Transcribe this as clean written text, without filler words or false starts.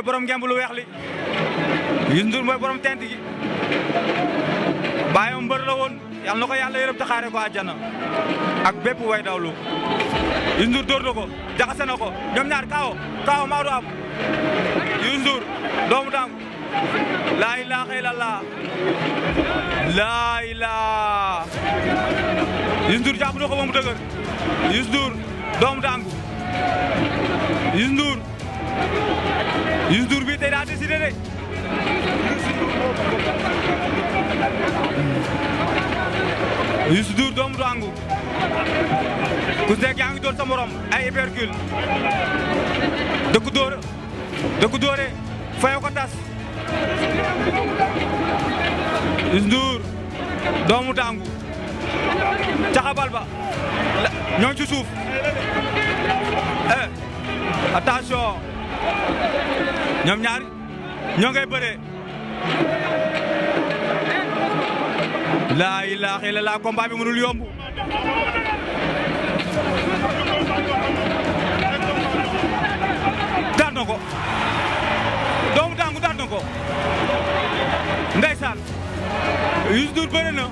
borom ngemb lu weex li Youssou Ndour mooy borom tent gi baayam mbër la woon yal na ko yàlla yërëm te xaare ko àjjana ak bépp way dawlu Youssou Ndour dóor na ko jaxase na ko ñoom ñaar kaawo maa du am Youssou Ndour Domou Dangou laa ilaaha illallah laa ilaaha Youssou Ndour jàpp na ko ba mu dëgër Youssou Ndour Domou Dangou Youssou Ndour bi tey daa décidé de Youssou Ndour Domou Dangou ku nekk yaa ngi doon sa morom ay hypercule dëkku dóore fayo ko tas Youssou Ndour Domou Dangou caxabal ba ñoo ci suuf attention ñoom ñaar ñoo ngay bëree laa ilaaha illallah combat bi mënul yomb daan na ko Domou Dangou daan na ko ndeysaan Youssou Ndour bëre na